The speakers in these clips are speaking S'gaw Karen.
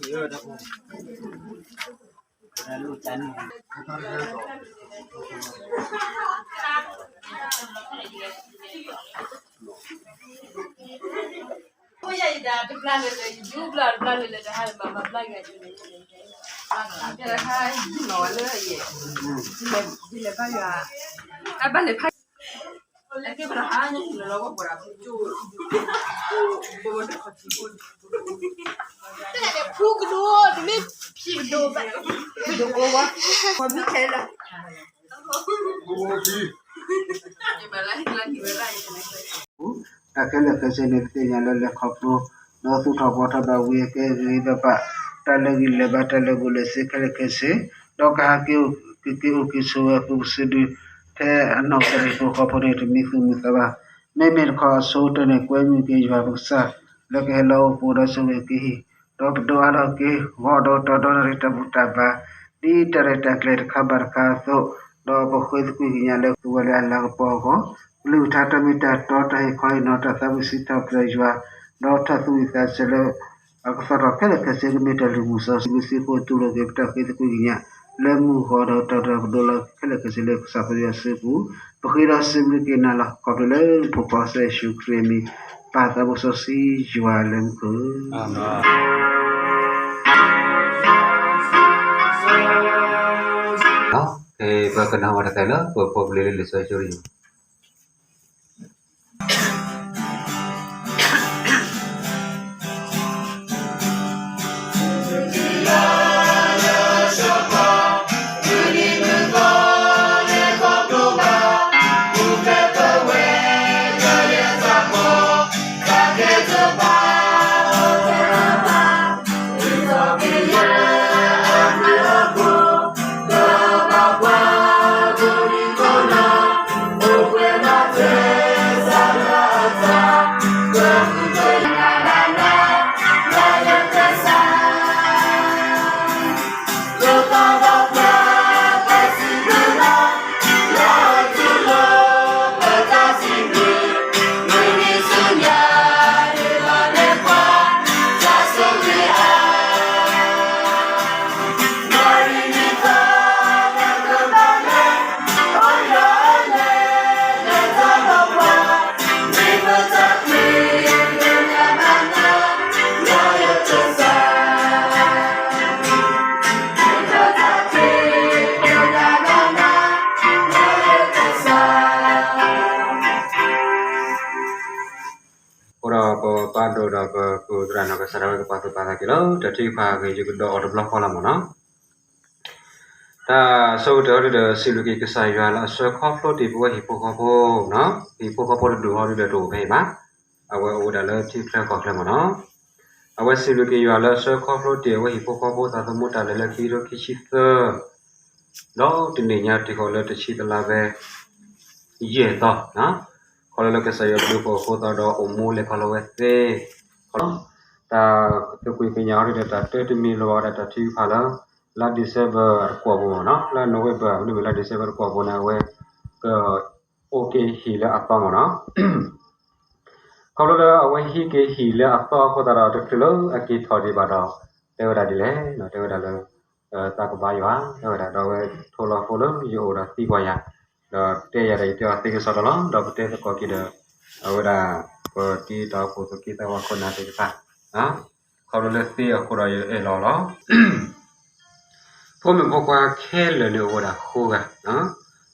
တၢ်ခဲလၢာ်ခဲဆ့န့ၣ် ပသ့ၣ်ညါလၢလဲၤခီဖျိ ဒီးသူၣ်ထီၣ်ပီးထီၣ်ဘၣ်ဝံၤအကဲဂ့ၤဂ့ၤဘၣ်ဘၣ် တၢ်လၢဂံၢ်လဲၤဘၣ် တၢ်လၢဘူးလဲၤဆ့ခဲလၢာ်ခဲဆ့ ဒီးကဟးက့ၤအိၣ်က့ၤအိၣ်က့ၤဆိးဝဲအပူၤပစုဒု ထဲအနီၢ်ကစၢ်ဒၣ်ဖိဃီဖိန့ၣ် တမံသူၣ်မံသးဘၣ်. မ့မ့ၢ်တခီအဆိကတၢၢ်န့ၣ် ကွဲမုာ်က့ၤယွၤပကစၢ် လၢကဟဲလၢအအိၣ်ဖှိၣ်ဒီးဆိၣ်ဂ့ၤက့ၤဟံၣ် ဒီးပဒိးအါထီၣ်က့ၤ ဂီၤဒီးတီဒီးတၢ်ရ့တၢ်ဘူၣ်တၢ်ဘါ ဒ်တၢ်ရဲၣ်တၢ်ကျဲၤတခါဘၣ်တခါအသိး, ဒီးပဃ့သကွံၢ်ကညးလၢပဝဲလၢအလၤကပီၤအဂီၢ်, ကလုၢ်ကထါတၢ်မ့ၢ်တၢ်တီတၢ်ဟ့ၣ်ခီဟ့ၣ်နီၤ တၢ်သးဝံၣ်စံးထီၣ်ပတြၢၤယွၤ, ဒီးထၢၣ်သူၣ်ဝံၣ်သးစဲၤလၢ အကသီၣ်ထီၣ်ခဲလၢာ်ခဲဆ့ကမ့ၢ်တၢ်လုၢ်မုာ်စီဆှံ မုၢ်ဆ့ၣ်ခိၣ်တူၢ်လိာ်က့ၤပတၢ်ဃ့သကွံၢ်ကညး လၢမုၢ်ဂီၤဒီးတီဒီးကဒိလၢခဲလၢာ်ခဲဆ့လၢကစၢ်ခရံာ်အစုပူၤ, ပဃ့ဒီးစံးဘျုးက့ၤနၤလီၤ. ခီဖျိလၢဖိခွါကစၢ်ယ့ၣ်ၡူးခရံာ်အမံၤ ပၢ်သးဘိစီဆှံယွၤလၢမူခိၣ် ပကနၢ်ဟူတၢ်လၢပဖိပလံၤလၢလံာ်စီဆှံ အဃိဒီးပပၢ်ဒိၣ်ဒီးပပုၢ်သရၣ်နီၢ်ကစၢ်ဒၣ်ဝဲ ကပာ်သူၣ်ပာ်သးက့ၤလီၤ. တၢ်ထုကဖၣ်အဂ့ၢ် ယကဒီးအီၤတဘျီဃီလီၤမ့ၢ်နီၤ. တၢ်ဆိကတၢၢ်ဟီဒုဒီး စံးဘျုးက့ၤကစၢ်ယွၤလၢအဆှၢခီဖျိတ့ၢ်ပဝဲဟံၣ်ဖိဃီဖိ, ဟံၣ်ဖိဃီဖိတဒူၣ်ဟီဒုဒီးတအိၣ်ဖဲအံၤဘၣ်. အဝဲအိၣ်ဝဲဒၣ်လၢထံချၢကီၢ်ချၢမ့ၢ်နီၤ. အဝဲစံးဘျုးက့ၤယွၤလၢအဆှၢခီဖျိတ့ၢ်အဝဲဟံၣ်ဖိဃီဖိ သးသမူတၢ်လဲၤလၢခံကထိခံဆံသၢ ဒီးတနံၣ်ညါတ့ၢ်ဃီၤလၢတဆံတလါဖဲ ယဲၢ်သီ, ခီဖျိလၢကစၢ်ယွၤဘျုးဖှိၣ်အဃိသတးဒီး အိၣ်မူလဲၤခီလၢဝဲသ့, ခီဖျိ တၢ်သကွံၢ်ကညးဟီဒုဒီး တၢ်တၢတမံၤလၢၤဘၣ်ဝဲဒၣ်တၢ်ထုကဖၣ်လၢ လါ December တကွီၢ်ပူၤမ့ၢ်နီၤ, လၢ November မ့တမ့ၢ်လၢ December တကွီၢ်ပူၤန့ၣ် အဝဲ က အိၣ်က့ၤဟံၣ်လၢအသီမ့ၢ်နီၤ. ခီဖျိလၢအဝဲဟံးက့ၤဟံၣ်လၢအသီအဃိသတးဒီး တချုးလၢအက့ၤထီၣ်ဒံးဘၣ်ဒီး တဲဝဲဒၣ်ဒ်လဲၣ်, တဲဝဲဒၣ်လၢ သးကဘါယွၤ, တဲဝဲဒၣ်ဒီးအဝဲထိလီၤဖိလၢယအိၣ်ဒီးသံပှၤယၤ, ဒီးတဲယၤဒီးယတဲအီၤသ့ကစီဒီလီၤ, ဒီးပတဲသကိးက့ၤဒီး အဝဲဒၣ် ပတံၤတၢ်အိၣ်ဖှိၣ်သကိးသးဝီခိၣ်နၢ်သ့ၣ်တဖၣ် ခီဖျိလၢသ့အဃိဒီးယအဲၣ်လီၤလီၤ. ဖိမုၣ်ဖိခွါခဲလၢာ်န့ၣ်အိၣ်ဝဲဒၣ်ဃိဂၤ,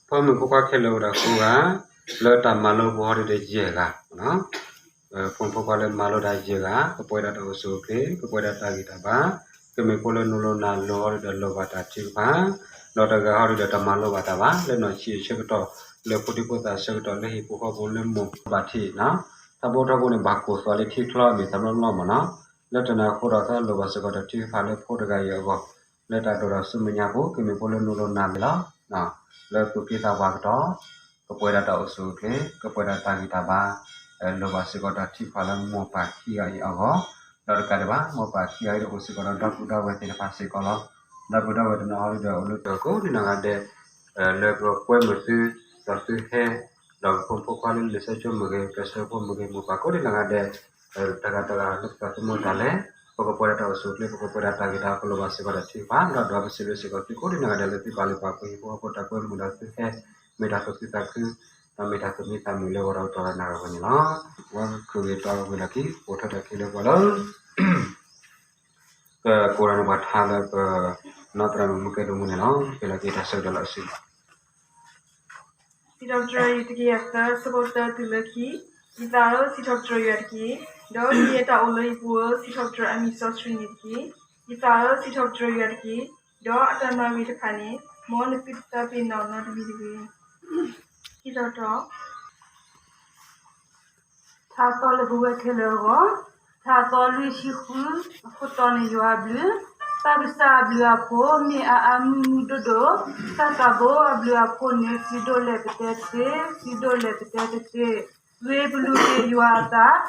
ဖိမုၣ်ဖိခွါခဲလၢာ်အိၣ်ဝဲဒၣ်ဃိဂၤ, လၢတၢ်မၤလိပူၤဟီဒုဒီးယဲၢ်ဂၤ, ဖိမုၣ်ဖိခွါလၢမၤလိတၢ်ယဲၢ်ဂၤ, ကပှဲၤဒၣ်တၢ်အိၣ်ဆူၣ်အိၣ်ချ့, ကပှဲၤဒၣ်တၢ်ဂံၢ်တၢ်ဘါ, ကမ့ၢ်ဖိလၢနူလိနၤလိဟီဒုဒီးလိၣ်ဘၣ်တၢ်ထုကဖၣ်, ဒီးတဂၤဟီဒုဒီးတမၤလိဘၣ်တၢ်ဘၣ်, လၢနီၢ်ဆံးအဆၢကတီၢ်, လၢဖိဒံဖိသၣ်အဆၢကတီၢ်, လၢဟံၣ်ဖိဃီဖိလၢမိၢ်ဘၣ်ထံး, ထီဘိထီဘိန့ၣ် ဘၣ်ကိၢ်သွးလၢထံချီအမ့ၢ်တၢ်ဘျီဘျီမ့ၢ်နီၤ, လၢတၢ်န့ၣ်အဃိဒီးသးလိၣ်ဘၣ်စ့ၢ်ကီးတၢ်ထုကဖၣ်လၢဖိတဂၤအံၤအဂီၢ်, လၢတၢ်ဒိၣ်ထီၣ်ဆူမဲာ်ညါပူၤ ကမ့ၢ်ဖိလၢနူလိနၤလိလီၤ. လၢသူၣ်က့သးပှၤကတီၢ်, ကပှဲၤဒၣ်တၢ်အိၣ်ဆူၣ်အိၣ်ချ့, ကပှဲၤဒၣ်တၢ်ဂံၢ်တၢ်ဘါ, လိၣ်ဘၣ်စ့ၢ်ကီးတၢ်ထုကဖၣ်လၢမိၢ်ပၢ်ခံဂၤအံၤအဂီၢ်, ဒီးတကးဒံးဘၣ် မိၢ်ပၢ်ခံဂၤအံၤဒီးအိၣ်စ့ၢ်ကီးဒီးဒီပုၢ်ဒီဝဲၢ်သ့ၣ်တဖၣ်စ့ၢ်ကီးလီၤ. ဒီပုၢ်ဒီဝဲၢ်တနီၤဟီဒုဒီးအိၣ်လၢတၢ်ကိးဒံးနီၢ်ဂၤဒဲး, လၢပကွဲမုာ်သု, ဒီးသုဟဲ, ဒီးပဖိမုၣ်ဖိခွါလၢလံာ်စီဆှံမ့ၢ်ဂ့ၤ, ပဆၢဖိမ့ၢ်ဂ့ၤ, မိၢ်ပၢ်ကိးဒံးနီၢ်ဂၤဒဲး, တဂၤတဂၤလၢပသးသမူတၢ်လဲၤ ပကပှဲၤဒီးတၢ်အိၣ်ဆူၣ်အိၣ်ချ့, ပကပှဲၤဒီးတၢ်ဂ့ၤတၢ်ကလီၤဘၣ်စ့ၢ်ကီးဒီးထံကပၤ, ဒီးဒွးပစံးဘျုးစ့ၢ်ကီးသုကိးဒံနီၢ်ဂၤဒဲးလၢသုပာ်လုၢ်ပာ်ပှ့ၤဟံၣ်ဖိဃီဖိတၢ်ကွဲမုာ်ဒီးသုဟဲ မ့ၢ်တၢ်သူၣ်ခုသးခု ဒီးမ့ၢ်တၢ်သူၣ်မံသးမုာ်လၢဂီၤဒီးတီၤလၢနၣ်ရံၣ်ဝဲန့ၣ်လီၤ. ပဝဲကချုးဂ့ၤတီဂ့ၤလီၢ်ခံ အိးထီၣ်တၢ်ခံလၢပှၤလၢ ကကိးဒီးနပှၤထါလၢပနီၢ်သရၣ်မုၣ်မုၢ်ကဲဒိၣ်မူန့ၣ်လီၤ. ပလၢက့ၤတၢ်ဆၢကတီၢ်လၢအစု စံးထီၣ်ပတြၢၤ တကယၤသၢ အဆၢဖိတၢတုၤလၢခံ, ယသးဧၢ, စံးထီၣ်ပတြၢၤယွၤတက့ၢ်. ဒီးယတၢ်အိၣ်လၢယပူၤဧၢ, စံးထီၣ်ပတြၢၤအမံၤစီဆှံန့ၣ်တက့ၢ်. ယသးဧၢ, စံးထီၣ်ပတြၢၤယွၤတက့ၢ်. ဒီးအတၢ်မၤဂ့ၤတဖၣ်န့ၣ် မ်နသုတသးပ့ၤနီၣ်နီတမံၤတဂ့ၤ. စံးထီၣ်ပတြၢၤ ထါသီလၢပဝဲခဲလၢာ်အဂီၢ်, ထါသီလွံၢ်ဆံဃု, အခိၣ်တီန့ၣ်ယွၤအဘျုး, ပၢ်ကစၢ်အဘျုးအဖှိၣ် မ့ၢ်အါအါမုၢ်မုၢ်ဒိၣ်ဒိၣ်, တၢ်သးဘိအဘျုးအဖှိၣ်န့ၣ် စံးဒိၣ်လဲၣ်ပတဲတသ့, စံးဒိၣ်လဲၣ်ပတဲတသ့, ဂ့ၤပလူၤက့ၤယွၤအသး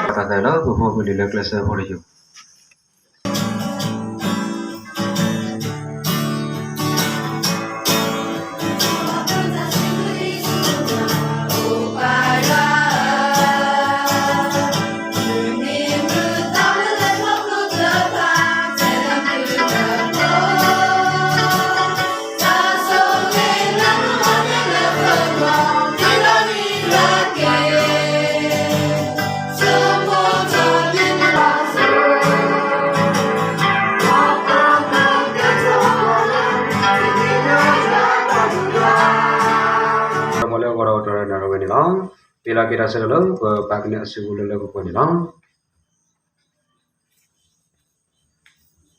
တၢ်သးလၢပဖိပလံၤလၢကျဲးစၢးဖိတယုၢ် မ့ၢ်လၢဂီၤဒီးတီၤလၢနၣ်ရံၣ်ဝဲန့ၣ်လီၤ. ပလၢက့ၤတၢ်ဆၢကတီၢ်လၢပပာ်ကနဲအစုပူၤလၢလၢပှဲၤပှဲၤန့ၣ်လီၤ.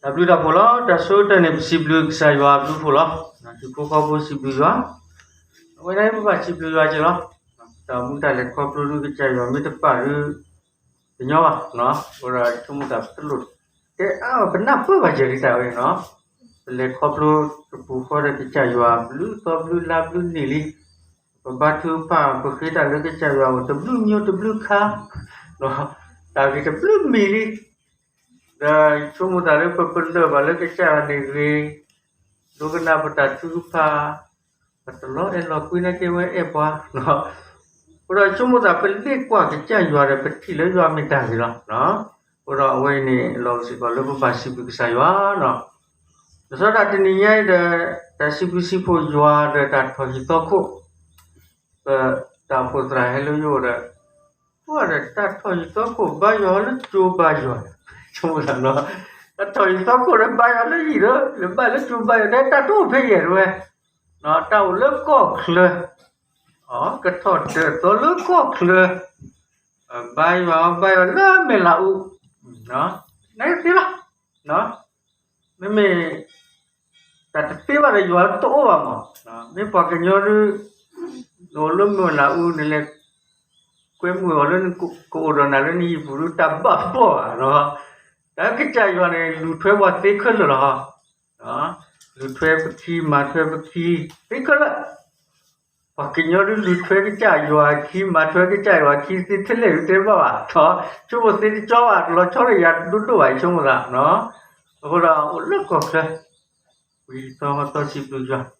တၢ်ဘျုးတၢ်ဖှိၣ်လီၤ. တၢ်ဆိကတၢၢ်န့ၣ် ပစံးဘျုးကစၢ်ယွၤအဘျုးအဖှိၣ်လီၤ. ဟံၣ်ဖိဃီဖိစံးဘျုးယွၤ, အဝဲဒၣ်ပဘၣ်စံးဘျုးယွၤက့ၤလီၤ. တၢ်အိၣ်မူတၢ်လဲၤခီဖျိဒုးကစၢ်ယွၤမ့ၢ်တပာ်ဒုး တညီဘၣ်, အဃိဒီးဆိကမိၣ်သးပတလိၣ်တဲအါ ပနၢ်ပၢၢ်ဘၣ်ယဲၤက့ၤတၢ်ဝဲန့ၣ်လီၤ. ပလဲၤခီဖျိတပူၤဃီဒီးကစၢ်ယွၤ ဘျုးသီဘျုးလါဘျုးနံၣ်လံ. ပဘါထုကဖၣ် ပဃ့တၢ်လၢကစၢ်ယွၤအအိၣ် တဘျုးမံၤတဘျုးခါ, တၢ်ဂ့ၤတဘျုးမံၤလံ. ဒီးဆိကမိၣ်သးလၢပပလၢၢ်ဘၣ်လၢကစၢ်ယွၤန့ၣ်ဂ့ၤ, ဒိကနၣ်ပတၢ်ထုကဖၣ်, ပတလီၤအဲၣ်လီၤကွံနာ်က့ဝဲအဲၣ်ပှၤ, အဃိဒီးဆိကမိၣ်သးပလ့ၣ်ကွၢ်ကစၢ်ယွၤဒီး ပထံၣ်လၢယွၤမ့ၢ်တၢ်ဂ့ၤလီၤ. အဃိဒီးအဝဲအံၤန့ၣ် လီၤစ့ၢ်ကီးလၢပဘၣ်စံးဘျုးကစၢ်ယွၤလီၤ. လီၤဆီဒၣ်တနံၤညါအံၤဒီး တၢ်စံးဘျုးစံးဖှိၣ်ယွၤဒီးတၢ်ထီၣ်ဟံၣ်သီခိၣ် ပတၢ်အိၣ်ဖှိၣ်သရၣ်ဟဲလၢယအိၣ်ဒီး, ပှၤဒီးတၢ်ထီၣ်ဟံၣ်သီခိၣ်ဘါယွၤလၢကၠိဘါယွၤ, ဆိကမိၣ်သးလီၤ, တၢ်ထီၣ်ဟံၣ်သီခိၣ်ဒီးဘါယွၤလၢဟံၣ်ဒီး လၢဘၣ်လၢကၠိဘါယွၤ တၢ်တအိၣ်ဖဲယဲၢ်တဝဲ, တၢ်အိၣ်လၢကီၢ်ချၢ, ကထီၣ်တၢ်သီလၢကီၢ်ချၢ, ဘါယွၤ ဘါယွၤလၢမဲာ်လးအူ, နသ့လီၤ. မ့မ့ၢ် တၢ်တသ့ဘၣ်ဒီးယွၤတအိၣ်ဘၣ်မး, မ့ၢ်ပှၤကညီဒုး နအိၣ်လၢမဲာ်လးအူ နလဲၤကွဲမုာ်အီၤလၢ ကအိၣ်ဒီးနၤလၢနဟံၣ်ပူၤဒုး တၢ်ဘၣ်ဘီၣ်ဘၣ်, တၢ်ကစၢ်ယွၤန့ၣ် လူၤထွဲပှၤသ့ခဲလၢာ်လီၤ. လူၤထွဲပခံ မၤထွဲပခံ သ့ခဲလၢာ်, ပှၤကညီဒုးလူၤထွဲကစၢ်ယွၤအခံ မၤထွဲကစၢ်ယွၤအခံ သ့ထဲလဲၣ်ဒုးတဲဘၣ်ဘၣ်, ဆိကမိၣ်သ့တကၠီဘၣ် တလီၤဆီဒီးယၤဒိၣ်ဒိၣ်ဘၣ် ဆိကမိၣ်သး, အဃိဒီးအိၣ်လၢကီၢ်ချၢ ဝံၤသီသီစံးဘျုးယွၤ,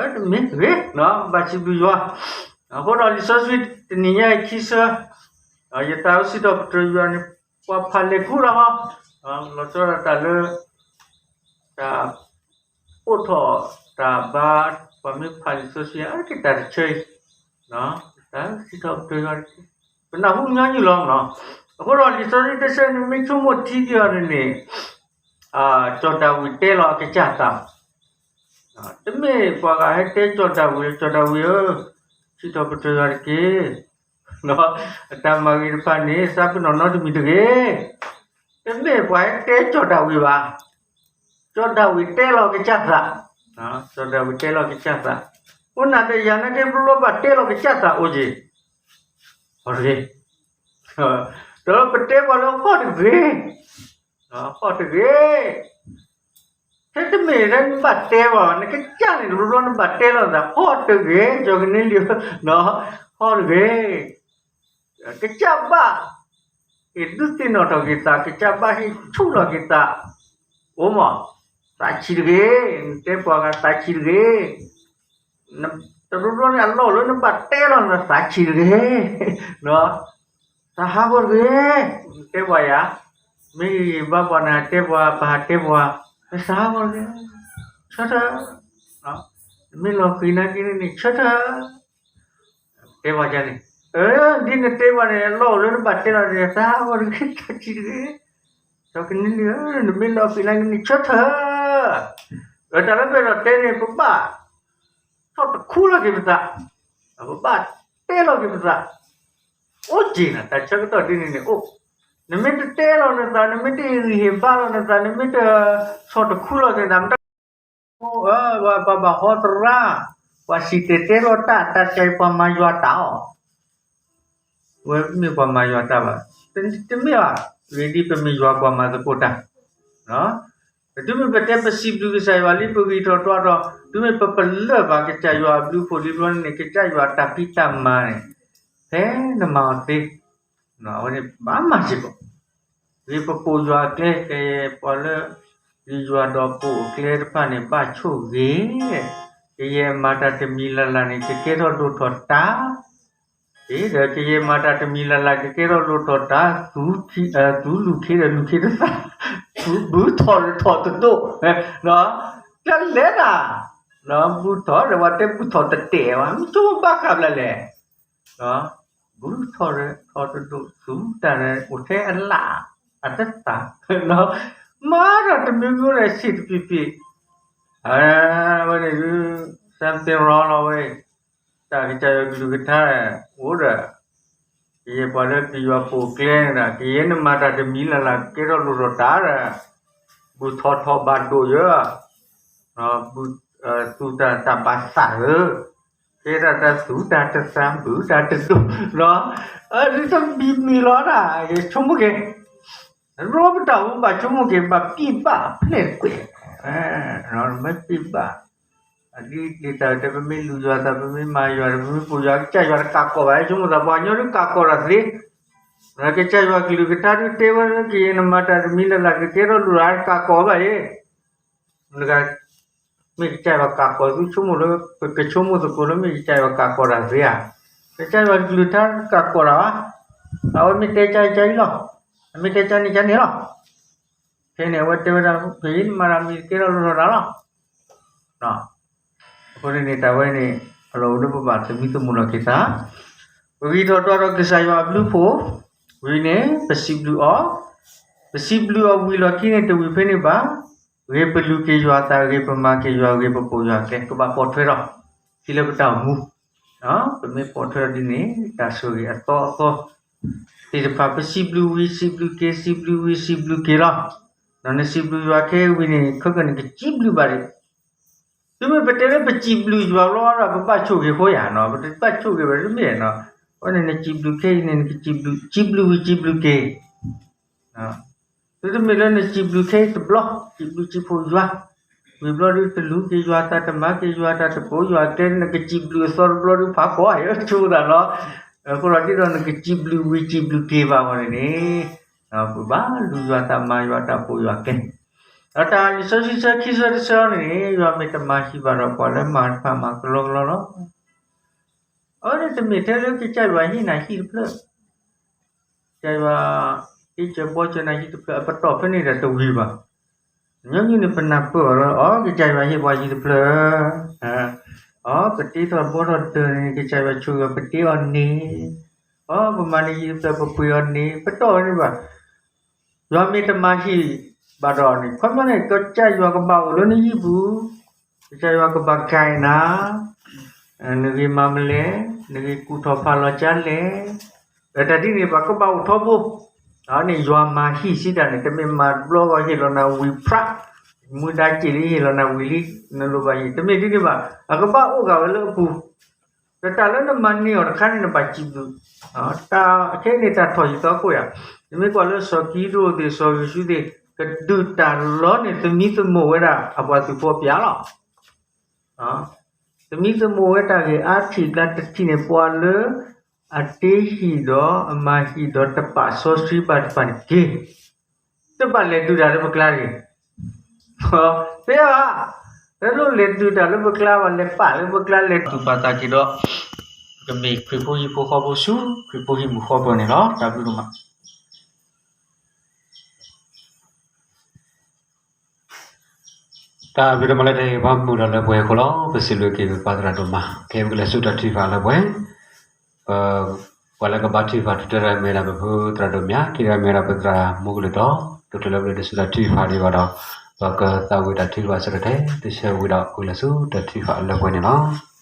တမ့ၢ်ဂ့ၤ, ဘၣ်စံးဘျုးယွၤ, အဃိဒီးလံာ်စီဆှံတနံၤညါအံၤခံဆၢ, ယသးအိၣ်စံးထီၣ်ပတြၢၤယွၤန့ၣ် ပှၤဖးလဲၢ်ခူလီၤ, လီၤဆီဒၣ်တၢ်လၢ တၢ်အိးထီၣ်တၢ်ဘါ ပှၤမ့ၢ်ဖးလံာ်စီဆှံ အါတက့ၢ်တၢ်တဆၢအံၤ, တၢ်စံးထီၣ်ပတြၢၤယွၤတက့ၢ်, ပနၢ်ဟူညီနုၢ်လီၤ. အဃိဒီးလံာ်စီဆှံတဆၢန့ၣ် မ့ၢ်ဆိကမိၣ်ထံက့ၤအီၤန့ၣ်န့ၣ်, စီၤဒၤဝံးတဲလီၤအကစၢ်သး, တမ့ၢ်ပှၤဂၤဟဲတဲစီၤဒၤဝံး စီၤဒၤဝံးဧၢ, စံးထီၣ်ပတြၢၤယွၤတက့ၢ်, အတၢ်မၤဂ့ၤတဖၣ်န့ၣ် သးပ့ၤနီၣ်နီတမံၤတဂ့ၤ, တမ့ၢ်ပှၤဟဲတဲစီၤဒၤဝံးဘၣ်, စီၤဒၤဝံးတဲလီၤကစၢ်သး, စီၤဒၤဝံးတဲလီၤကစၢ်သး, အိၣ်နၤဒီးယၤနာ်က့ဘျီဘျီဘၣ်တဲလီၤကစၢ်သးအိၣ်က့ၤ, ဒီးပတဲပှၤလၢဟီၣ်တဂ့ၤ, ဟီၣ်တဂ့ၤ, ထဲတမ့ၢ်ထဲနဘၣ်တဲဘၣ် နကစၢ်န့ၣ်တဘျီဘျီနဘၣ်တဲလီၤသး ဟီၣ်တဂ့ၤ, ကၠီကန့လံ, ဟီၣ်တဂ့ၤ, ကစၢ်ဘၣ် က့ၤဒုးသ့ၣ်နီၣ်ထီၣ်က့ၤသး ကစၢ်ဘၣ်ဟ့ၣ်ဆူၣ်လီၤက့ၤသး, အိၣ်မး, သးဆံးတဂ့ၤ, နတဲပှၤဂၤသးဆံးတဂ့ၤ, တဘျီဘျီန့ၣ် အလီၢ်လၢနဘၣ်တဲလီၤနသးဆံးတဂ့ၤ, သးဟးဂီၤတဂ့ၤ, နတဲပှၤယၤ, မ့ၢ်ဂ့ၤဘၣ်ပှၤနဟးတဲပှၤ ပဟးတဲပှၤ, နသးဟးဂီၤတဂ့ၤ, ဆၢထၢၣ်, နမ့ၢ်လီၤဃံၤနာ်က့န့ၣ် ဆၢထၢၣ် တဲပှၤန့ၣ်, ဒ်နတဲပှၤန့ၣ် အလီၢ်အိၣ်လၢနဘၣ်တဲလီၤန့ၣ် သးဟးဂီၤတဂ့ၤ သးဆံးတဂ့ၤ, ဒီးကန့ၣ်လံဧၢ နမ့ၢ်လီၤဃံၤနာ်က့န့ၣ် ဆၢထၢၣ်, တၢ်လၢပအဲၣ်ဒိးတဲန့ၣ် ပဘၣ်ဆီၣ်တခူလီၤက့ၤပသး, ပဘၣ်တဲလီၤက့ၤပသး, အိၣ်က့ၤနၤ တၢ်ဆၢကတီၢ်ဒ်န့ၣ်န့ၣ်အိၣ်, နမ့ၢ်တတဲလီၤနသး နမ့ၢ်တဟ့ၣ်ဂံၢ်ဟ့ၣ်ဘါလီၤနသး နမ့ၢ်တဆီၣ်တခူလီၤက့ၤနသး မတ ပှၤဘၣ်ဟီသရၣ်, ပှၤစံၣ်တဲၤတဲလီၤတၢ် တၢ်ကဲပှၤမၤယွၤတၢ်အီၤ, ဝဲမ့ၢ်ပှၤမၤယွၤတၢ်ဘၣ်, တမ့ၢ်ဘၣ်, ဂ့ၤဒ်ပမ့ၢ်ယွၤပှၤမၤသကိးတၢ်, တုၤမ့ၢ်ပတဲပစံးဘျုးကစၢ်ယွၤလံ ပဂံၢ်ထီၣ်တွါထီၣ် တုၤမ့ၢ်ပပလၢၢ်ဘၣ်ကစၢ်ယွၤအဘျုးအဖှိၣ်လံဘျီန့ၣ် ကစၢ်ယွၤတၢ်ဖံးတၢ်မၤန့ၣ် ဖဲနမၤအီၤသ့ အဝဲန့ၣ်ဘၣ်မၤစ့ၢ်ကီး, ဂ့ၤပပိာ်ယွၤအကျဲ ကယဲၢ်ပှၤလၢ ဂ့ၤယွၤဒီးပိာ်အကျဲတဖၣ်န့ၣ် ဘၣ်ဆိၣ်ဂ့ၤ, ကယဲၢ်မၤတၢ်တမံၤလၢ်လၢ်န့ၣ် ကကဲထီၣ်ဒိၣ်ထီၣ်တၢ်, ဒီးကယဲၢ်မၤတၢ်တမံၤလၢ်လၢ် ကကဲထီၣ်ဒိၣ်ထီၣ်တၢ်, သူလူၤခ့ဒီးလူၤခ့တသး, သူဘုထီၣ်ထီၣ်တဒိၣ်, တလဲၤနၤ, ဘုထီၣ်ဒီးပှၤတဲဘုထီၣ်တတဲာ်ဘၣ် မ့ၢ်ဆိကမိၣ်ဘၣ်ဃးဘျါလဲၣ် ဘုထီၣ်ဒီးထီၣ်တဒိၣ် သူတၢ်ဒီးအိၣ်ထဲအလၣ်အတသး, မၤတၢ်တမံၤမံၤဒီးဆံးတပံၤပံၤ, အဝဲန့ၣ်ဒုး something wrong လီၤဝဲ, တၢ်ကစၢ်ယွၤကလုၢ်ကထါအိၣ်ဒီး ကယဲၢ်ပှၤလၢကယွၤပိာ်ကျဲန့ၣ်ဒီး ကယဲၢ်နမၤတၢ်တမံၤလၢ်လၢ် ကကဲထီၣ်လိၣ်ထီၣ်တၢ်ဒီး ဘုထီၣ်ထီၣ်ဘၣ်ဒိၣ်ယၢ သူတၢ်တၢ်ဘၣ်သးဧၢ, ကဲထီၣ်တၢ်သူတၢ်တသး ဘုတၢ်တဒိၣ်, ဒ်တမံၤမံၤလီၤဒၣ် ယဆိကမိၣ်က့ၤ, ရိပတၢ်အိၣ်ဘၣ်ဆိကမိၣ်က့ၤ ဘၣ်ပံၢ်ဘၣ်ဖျဲးကွဲး, မ့ၢ်ပံၢ်ဘၣ် ဒ်တၢ်တဲ ပမ့ၢ်လူၤယွၤသး ပမ့ၢ်မၤယွၤ ပမ့ၢ်ပိာ်ယွၤ ကစၢ်ယွၤတကးကီးဘၣ် ဆိကမိၣ်သး ပှၤကညီဒုးကးကီးတၢ်သ့, ကစၢ်ယွၤကလုၢ်ကထါဒုးတဲဝဲလၢ ကယဲၢ်နမၤတၢ်တမံၤလၢ်လၢ် ကကဲထီၣ်လိၣ်လၢ် တကးကီးဘၣ်အံၤ, မ့ၢ်ကစၢ်ယွၤကးကီးသု ဆိကမိၣ်လၢ ပကဆိကမိၣ်သကိးလၢ မ့ၢ်ကစၢ်ယွၤကးကီးတၢ်သ့ဧါ, ကစၢ်ယွၤကလုၢ်ကထါတကးကီးတၢ်ဘၣ်, အဝဲမ့ၢ်တဲကါအံၤကါအံၤလီၤ, အမ့ၢ်တဲကါန့ၣ်ကါန့ၣ်လီၤ ဖဲန့ၣ် အဝဲတဲဝဲဒၣ် ဖဲအံၤနမၤတၢ်မံၤကဲထီၣ်လိၣ်ထီၣ်တၢ်လီၤ, အဃိန့ၣ်န့ၣ် တၢ်ဝဲန့ၣ် အလီၢ်အိၣ်လၢပဘၣ်သမံသမိးလီၤက့ၤသး, ပဂံၢ်ထီၣ်တွါထီၣ်ကစၢ်ယွၤအဘျုးအဖှိၣ်, ဝံၤန့ၣ် ပစံးဘျုးအီၤ, ပစံးဘျုးအီၤဝံၤလီၢ်ခံန့ၣ် တဝံၤဖဲန့ၣ်ဘၣ်, ဂ့ၤပလူၤက့ၤယွၤအသး ဂ့ၤပမၤက့ၤယွၤ ဂ့ၤပပိာ်ယွၤအကျဲ ကဘၣ်ပိာ်ထွဲထီၣ် ထံလၢပတၢ်အိၣ်မူ ပမ့ၢ်ပိာ်ထွဲထီၣ်ဒ်န့ၣ် တၢ်ဆိၣ်ဂ့ၤအသီအသီ သ့ၣ်တဖၣ် ပစံးဘျုးဝံၤစံးဘျုးက့ၤ စံးဘျုးဝံၤစံးဘျုးက့ၤလီၤ. ဒီးနစံးဘျုးယွၤခဲအံၤဝံၤန့ၣ် ခဲကနံၣ်ကစံးဘျုးဘၣ်ဒံး, တုၤမ့ၢ်ပတဲလၢပစံးဘျုးယွၤဘျီဒီး ပဘၣ်ဆိၣ်ဂ့ၤဃိယၤနီၤ, ပတဘၣ်ဆိၣ်ဂ့ၤဘၣ်တမ့ၢ်နီၤ, အဃိန့ၣ် နစံးဘျုးခဲအံၤန့ၣ် နကစံးဘျုး စံးဘျုးဝံၤစံးဘျုးက့ၤ သုတမ့ၢ်လၢနစံးဘျုးခဲအံၤတဘျီ စံးဘျုးစံးဖှိၣ်ယွၤ, ဝံၤဘျီဒုးတလူၤက့ၤယွၤသး တမၤက့ၤယွၤတၢ် တပိာ်ယွၤကျဲ နကစံးဘျုးအသီတဘျီဒုးဖးဖီဧါ ဆိသးနီၤ, အဃိဒီးဒ်သိးနကစံးဘျုးဝံၤစံးဘျုးက့ၤဘၣ်ဝဲန့ၣ်န့ၣ်, ပဘၣ်လူၤယွၤသး မၤယွၤတၢ် ပိာ်ယွၤကျဲ, ဒီးတၢ်လံာ်စီဆှံဆၢခံဆၢတဆၢန့ၣ် ယွၤမ့ၢ်တမၤဟံၣ်ဘၣ်ဒီး ပှၤလၢမၤတဖၣ်မၤကလီကလီလီၤ. အဝဲန့ၣ်တမ့ၢ်ထဲလၢကစၢ်ယွၤဟ့ၣ်နၤဟံၣ်တဖျၢၣ်, ကစၢ်ယွၤ ဟ့ၣ်စၢၤဘှီစၢၤနၤဟံၣ်တဖျၢၣ် အပတီၢ်ဖဲန့ၣ်ဒီးတဝံၤဘၣ်. ညီနုၢ်န့ၣ် ပနၢ်ပၢၢ်အီၤလၢ အီ ကစၢ်ယွၤဟ့ၣ်ပှၤဟံၣ်တဖျၢၣ်, အီ ပတ့ထီၣ်ဘှီထီၣ်တၢၢ်န့ၣ် ကစၢ်ယွၤဆိၣ်ဂ့ၤအီၤ ပတ့အီၤန့ၣ်, အီ ပမၤန့ၢ်ဟံၣ်တဖျၢၣ် ပပှ့ၤအီၤန့ၣ် ပတီၢ်ဝဲန့ၣ်ဘၣ်. ယွၤမ့ၢ်တမၤဟံၣ်ဘၣ်ဒီးန့ၣ် ခီပညီန့ၣ် ကစၢ်ယွၤကဘၣ်အိၣ်လၢနဟံၣ်ပူၤ, ကစၢ်ယွၤကဘၣ်ကၤနၤ, နဂ့ၤမၤမလဲၣ်, နဂ့ၤကူၣ်ထီၣ်ဖးလီၤကၢ်လဲၣ်, တၢ်ဒ်န့ၣ် ပှၤကဘၣ်အိၣ်ထီဘိ, န့ၣ်ယွၤမၤဟံၣ်စံးတၢ်န့ၣ် တမ့ၢ်မၤတဘျီဂီၤဟ့ၣ်လီၤနၤဝံၤဖြး, မူဒါက့ၣ်လံဟ့ၣ်လီၤနၤဝံၤလံ, နလိၣ်ဘၣ်ဟံၣ် တမ့ၢ်ဒ်န့ၣ်ဘၣ်, အကဘၣ်အိၣ်ဂၤဝဲလၢအပူၤ ဒီးတၢ်လၢနမၤန့ၢ်အီၤတခါန့ၣ် နဘၣ်စံးဘျုး, တၢ်ခဲအံၤန့ၣ် တၢ်ထီၣ်ဟံၣ်သီခိၣ်ယၤ, နမ့ၢ်ကွၢ်လၢစီၤကံးဒဧိၣ်သ့ၣ် စီၤယိၤၡူသ့ၣ် ကဒုးတၢ်လီန့ၢ်သမံသမိးဝဲဒၣ် အပှၤသုးဖိအပျဲၢ်လီၤ. သမံသမိးဝဲတၢ်ဂ့ၢ်အါထံၣ်ကျါတထံၣ်န့ၣ် ပှၤလၢ အတ့ဟံၣ်ဒီးအမၤဟံၣ်ဒီးတပာ်စီဆှံဘၣ်တဖၣ်န့ၣ်တက့ၢ်. တဘၣ်လဲၤဒုးတၢ်လၢပကျါတဂ့ၤ. သ့ဘၣ်, တလိၣ်လဲၤဒုးတၢ်လၢပကျါဘၣ်, လဲၤပာ်လၢပကျါ လဲၤသူၣ်ပာ်သးက့ၤဒီး ကမ့ၢ်ခရံာ်ဖိဟံၣ်ဖိဃီဖိဆူ ခရံာ်ဖိဟံၣ်မုၢ်ဃီဖိန့ၣ်လီၤ. တၢ်ဘျုးဒိၣ်မး. တၢ်ဘျုးဒိၣ်မးလၢတၢ်ဟ့ၣ်ပှၤမုာ်ဒီးလၢပှဲၤအဃိလီၤ. ပစံးဘျုးက့ၤပပၢ်သရၣ်ဒိၣ်မး, ခဲအံၤပကလဲၤဆူတၢ်ထုကဖၣ်လၢပှဲၤ, ပ, ပှၤလၢကဘါထုကဖၣ်တၢတဂၤမ့ၢ်ဒၣ်ပဖုသရၣ်ဒိၣ်မး, ခံဂၤမ့ၢ်ဒၣ်ပသရၣ်မူကလုၢ်တီ, ဒိၣ်တုၤလၢပလဲၤဆူတၢ်ထုကဖၣ်ဒံးဘၣ်ဒီး, ပကသးဝံၣ်တၢ်ထုကဖၣ်ဆၢကတီၢ်ထဲ တဆၢဝံၤဒီးပကလဲၤဆူတၢ်ထုကဖၣ်လၢပှဲၤန့ၣ်လီၤ.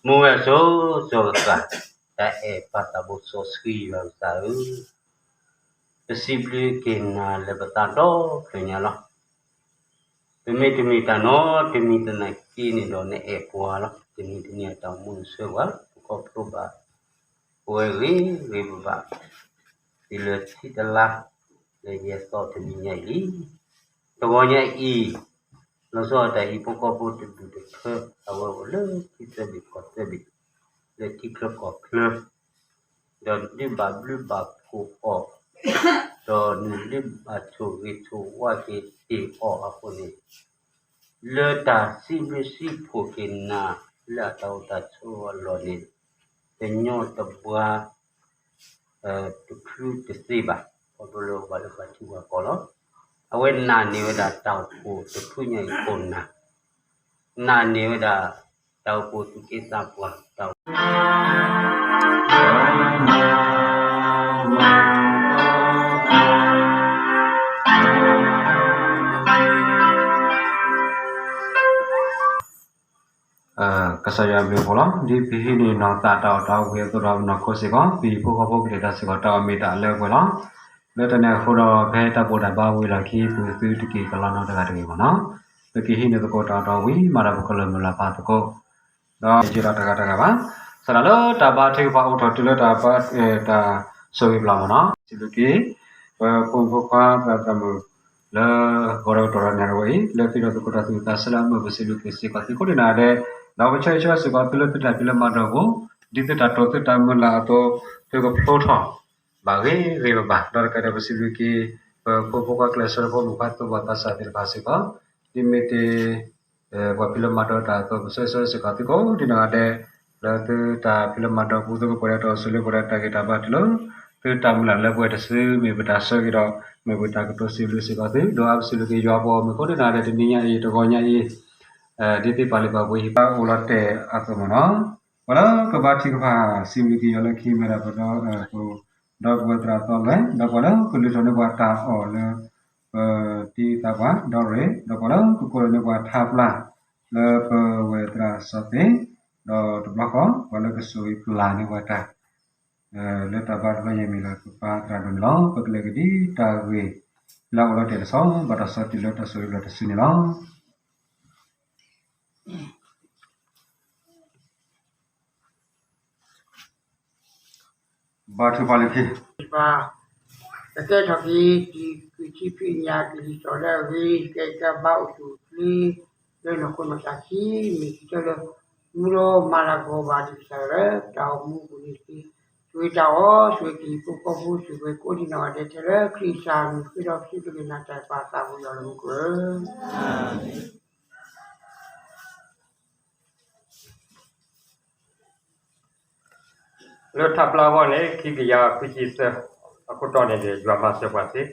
မူဝဲဆိ စီၤပၤ, တၢ်အဲၣ်ပၢ်သးဘိစီဆှံယွၤကစၢ်ဧၢ, ပစံးဘျုးက့ၤနၤလၢပသးဒီဖျၢၣ်ညါလီၤ. ပမ့တမ့ၢ်တၢ်နီတမံၤသနာ်က့န့ၣ်ဒီးနအဲၣ်ပှၤလီၤ. တနံၤတနံၤအတၢ်အိၣ်မူနဆှၢပှၤ, ပခီဖျိဘၣ် ပဝဲဂ့ၤဂ့ၤဘၣ်ဘၣ်, တုၤလၢဆံတလါ လၢယဲၢ်သီတနံၤညါအံၤ, တဂီၤညါအံၤ, လီၤဆီဒၣ်တၢ်ဟံၣ်ဖိဃီဖိတဒူၣ်တထၢ အဝဲအိၣ်လၢထံသၢဘ့ၣ်ကီၢ်သၢဘ့ၣ်, လၢထံချၢကီၢ်ချၢ, ဒီးဒုးဘၣ်ဘျုးဘၣ်ဖှိၣ်အီၤ, ဒီးနုာ်လၢဘၣ်ဆိၣ်ဂ့ၤဆိၣ်ဝါက့ၤတ့ၢ်အီၤအဃိန့ၣ်, လၢတၢ်စံးဘျုးစံးဖှိၣ်က့ၤနၤ လၢအတၢ်အိၣ်တၢ်ဆိးအလီၢ်န့ၣ်, တညီတဘှါ တချုးတသ့ဘၣ်, ခီဖျိလၢအဘၣ်လၢပှၤထံပှၤကီၢ်လီၤ. အဝဲနာ်န့ၢ်ဝဲဒၣ်တၢ်အိၣ်ဖှိၣ်တဖုညါအံၤခိၣ်နၢ်, နာ်န့ၢ်ဝဲဒၣ် တၢ်အိၣ်ဖှိၣ်သူၣ်က့သးပှၢ် တၢ်အိၣ်ဖှိၣ် ကစၢ်ယွၤအဘျုးအဖှိၣ်လီၤ. ဒ်ပဟံးန့ၢ်နီၢ်သးတၢ်အီၣ်တၢ်အီဝံၤအသိးဒီး ပနီၢ်ခိစ့ၢ်ကီး ပဟံၣ်ဖိဃီဖိကတဲာ်တၢ်စ့ၢ်ကီး တၢ်အီၣ်မ့ၢ်တၢ်အလၢအပှဲၤလီၤ. လၢတၢ်န့ၣ်အဃိဒီး ဖဲတၢ်ဘူၣ်တၢ်ဘါဝံၤလီၢ်ခံ ပသုတက့ၤကလီနီတဂၤတဂ့ၤမ့ၢ်နီၤ. ပကဟံးန့ၢ်သကိးတၢ်အီၣ်တၢ်အီဝံၤ မၤတၢ်ပကလၢၢ်မုၢ်လၢ်ပၢ်သကိး ဒီးယ့ၢ်ဒီးတဂၤတဂၤဘၣ်. စးထီၣ်လၢတၢ်ဘါထုကဖၣ်အိၣ်ထီၣ်တုၤလၢတၢ်ပ, တၢ်ဆိၣ်ဂ့ၤပျၢ်မ့ၢ်နီၤ. စံးဘျုးက့ၤ ပဖိမုၣ်ဖိခွါသရၣ်သမုၣ် လၢဂီၤဒီးကတီၢ်ဒီးနၣ်ရံၣ်ဝဲအံၤ လၢသုဒီးသကိးတၢ်သူၣ်ဝံၣ်သးဆၢလၢအမုာ် ပစံးဘျုးက့ၤစ့ၢ်ကီးသုကိးဒံးနၤဒဲး, ဒီးပဆၢဂ့ၤဆၢဝါစ့ၢ်ကီးသုလၢသုတၢ်ဖံးလၢမၤဒီးအပူၤ, ဒ်သုတၢ်တိာ်သုတၢ်မုၢ်လၢ်အသိး သုကဖျိထီၣ် ဘၣ်ဂ့ၤဂ့ၤဘၣ်ဘၣ်. ဒီးတကးဒီးပစံးဘျုးက့ၤ ပဖိမုၣ်ဖိခွါကျဲးစၢးဖိမုၣ်ခွါသူၣ်ဘီၣ်သးစၢ်သ့ၣ်တဖၣ်စ့ၢ်ကီး, ဒ်မ့ၢ်တ့ၢ် ပှၤဖံးလၢမၤဒီးတၢ်အသိး ပဆၢဂ့ၤဆၢဝါစ့ၢ်ကီးသုကိးဒံးနၤဒဲး, လၢသုတၢ်ဖံးလၢမၤဒီးပူၤ သုကပှဲၤဒီးတၢ်အိၣ်ဆူၣ်လၢပှဲၤဒီးတၢ်ဂ့ၤတၢ်ဘၣ်တုၤလၢ သုတၢ်မုၢ်လၢ်လၢပှဲၤတစု မ့ၢ်ပတၢ်ဆၢဂ့ၤဒီး မ့ၢ်ပတၢ်ကတိၤစံးဘျုးစ့ၢ်ကီးသု, ဒီးအါပစံးဘျုးက့ၤယွၤပှၤဂီၢ်မုၢ်ကိးဒံးနၤဒဲး တနံၤညါအံၤ တဂီၤညါအံၤ ဒ်သုပာ်လုၢ်ပာ်ပှ့ၤဟံၣ်ဖးအိၣ်လီၤတဲာ်အသိးမ့ၢ်နီၤ, ပှၤလၢကဘါထုကဖၣ်စံးဘျုးက့ၤယွၤလၢခံမ့ၢ်ဒၣ်ပဒီပုၢ်ဝဲၢ်သရၣ်သီလၢ ဒီးပှၤလၢကလုၢ်ထီၣ်န့ၢ်ပှၤတၢ်အီၣ်လၢ ပတံၤသးပှၢ်ဒီရ့ၣ်, ဒီးပှၤလၢကကိးလီၤန့ၢ်ပှၤထါပျၢ် လၢပဝဲၢ်သရၣ်စီၤသ့, ဒီးတဘျီဃီ ပှၤလၢကဆိၣ်ဂ့ၤပျၢ်န့ၢ်ပှၤတၢ် လၢတၢ်ဘါတဘျီညါမ့ၢ်လၢပပၢ်သရၣ်ဒိၣ်န့ၣ်လီၤ. ပကလဲၤကဒံတၢ်ဂ့ၢ်လၢအအိၣ်လီၤတဲာ်တဆီ ဘၣ်တၢ်ဆီတလဲလၢတၢ်ဆိၣ်ဂ့ၤပျၢ်တစုန့ၣ်လီၤ. ဘါထုကဖၣ်လၢခံ, ပကဲထီၣ်က့ၤ တံၤကုၢ်ထံဖံးညၣ်ကလံၤစိးလၢအဂ့ၤ ကဲကဘါအိၣ်ဆူၣ်အိၣ်ချ့ လၢနီၢ်ခိနီၢ်သးခံ မ့ၢ်တၢ်လၢ မူလၢမၤလၤကပီၤဘၣ်ဒံးကစၢ်လၢ တၢ်အိၣ်မူပူၤန့ၣ်တက့ၢ်. ဆိၣ်ဂ့ၤတၢ်အီၣ် ဆိၣ်ဂ့ၤကလံၤဖိဃီဖိ ဆိၣ်ဂ့ၤကိးဒံးနီၢ်ဂၤဒဲး ထဲလၢခရံာ်ကစၢ်မံၤဃ့ဒီး ပစံးဘျုးက့ၤနၤတၢ်အဲၣ်ပၢ်သးဘိယွၤလၢမူခိၣ်ဧၢ လၢထါပျၢ်အဂီၢ်န့ၣ် ခံကယၤခွံဆံသၢ အခိၣ်တီန့ၣ် ယွၤမၤစၢၤပှၤသ့,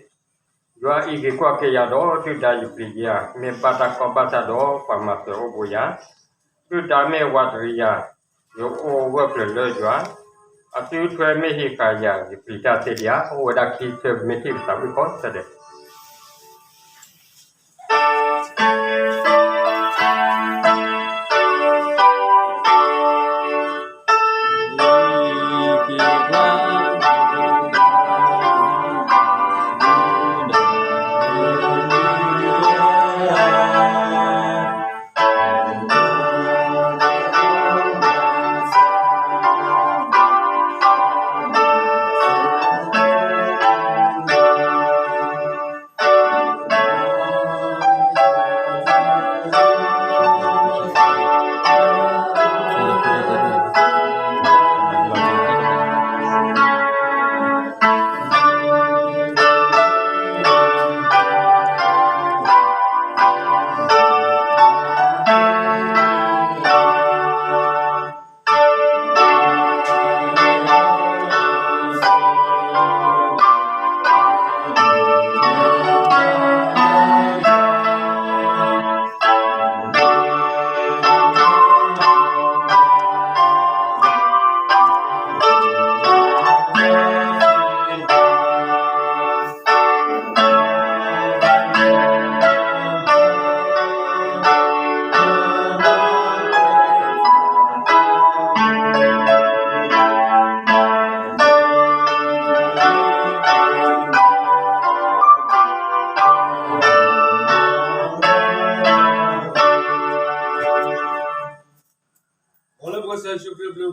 ယွၤအံးက့ၤကွၢ်က့ၤယၤဒီး ဒုၣ်ဒါယပျံၤယၤ, မ့ၢ်ဘၣ်တၢ်ကီဘၣ်တၢ်ဒီး ပှၤမၤစၢၤအိၣ်ဘှံးယၤ, ဒုၣ်ဒါမ့ၢ်ဝးတရံးယၤ, ယအိၣ်ဂၢၢ်ကျၢၤလၢယွၤ, အစုထွဲမ့ၢ်ဟ့ၣ်ဃာ်ယၤ ယပျံၤတၢ်သ့ဒံးဧါ. အိၣ်ဝဲဒၣ်ခံဆၢ ပမ့ၢ်ထံၣ်ပသးဝံၣ်ကိးဆၢဒဲး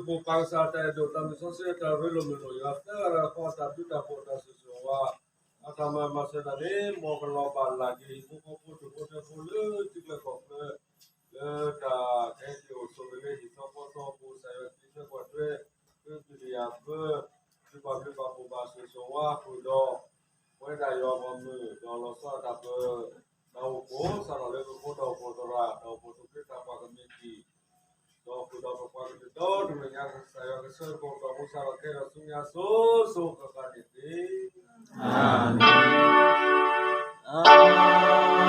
ပပၢ်ကစၢ်တၢ်အဲၣ်ဒိၣ်တၢ်မုၢ်စီဆှံတၢ်ရ့လိာ်မုာ်လိာ် ယွၤသၢဂၤတဂၤဃီအတၢ်ဘျုးတၢ်ဖှိၣ်တၢ်ဆိၣ်ဂ့ၤဆိၣ်ဝါ အတၢ်မၤမၤစၢၤတၢ်န့ၣ် မ်ကလီၤဘၣ်လၢ်က့ၤ ဟံၣ်ဖိဃီဖိဒူၣ်ဖိထၢဖိလၢထံချၢကီၢ်ချၢ လၢတၢ်ကဟဲက့ၤအိၣ်ဆိးက့ၤလၢဟံၣ်သီဃီသီအပူၤ ကစၢ်ယွၤက့ၤဆၢကွၢ်ထွဲ ဃ့ကညးဘၢ သုပာ်ဘျုးပာ်ဖှိၣ်ဘၣ်ဆိၣ်ဂ့ၤဆိၣ်ဝါဃုာ်ဒီး ပဝဲဒၣ်ယွၤအဘီအမုၢ် ဒီးလီၤဆီဒၣ်တၢ်ပၢ တၢ်အိၣ်ဖှိၣ် စးထီၣ်လၢပဖိတၢ်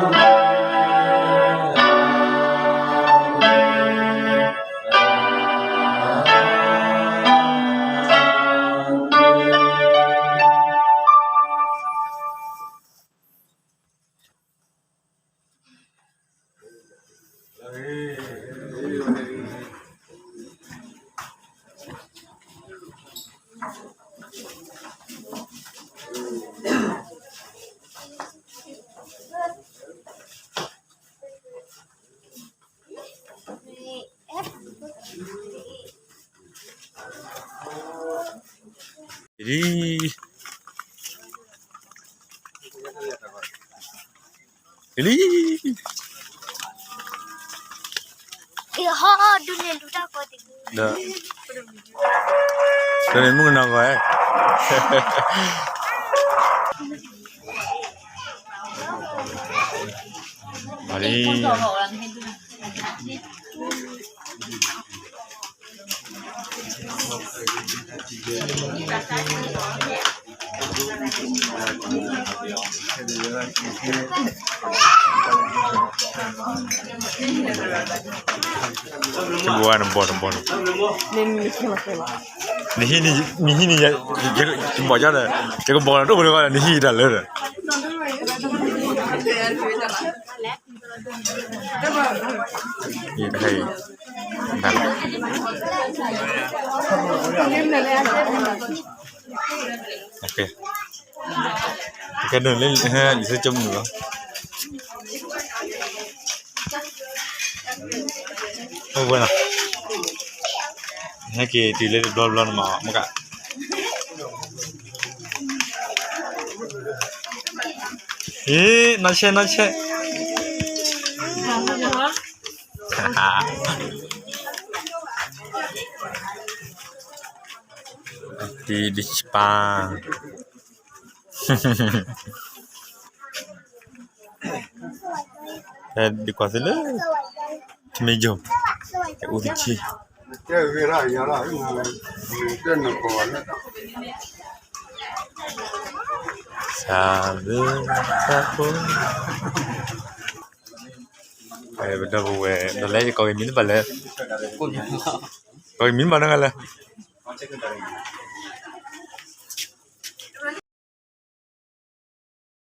အိၣ်ဖှိၣ်သရၣ် တၢ်အိၣ်ဖှိၣ်သုးက့တၢ်ပှၤကမံးတံာ် ဒီးဃုာ်ဒီးပပှၤကလုာ်ဒီတကလုာ်ညါ ကစၢ်ယွၤကဆှၢကတီၢ်မူစးထီၣ်ခဲအံၤဒီးဆူညါစိၤစိၤဃၣ်ဃၣ်န့ၣ်တက့ၢ်. အၤမ့ၣ်. လံ, လံ, ဒီးမုၣ်ကနီၤဂီၤ, လံ. တဘိနဘီတဘီ, နဟံးန့ၢ်ယၤ, ယဘီၣ်ကၠီဒီး ယကဘီၣ်နၤဒိၣ်မးလၢၤ, နဟံးတၢ်လၢဒီး တခါအံၤ, ကဲဒိၣ်လၢ လံာ်စီဆှံကၠိမုၢ်လီၤ, အိၣ်ဝဲလီၤ, ဟဲက့ၤတုၤလၢတဘျီဘျီန့ၣ်မး မက ဟ့ၣ်, နီၢ်ဆဲး နီၢ်ဆဲး, ဒ်ဒ်ပၢ်, ဒ်ကွၢ်သ့လၢ ထမင်းရုံ, အူသကံ, ဆၣ်လၢဆၣ်ဖိ, ပဒီပုၢ်ဝဲၢ် ဒီးလၢယကိးက့ၤမံၤတဘၣ်လၢ, ကိးက့ၤမံၤတဘၣ်လၢ,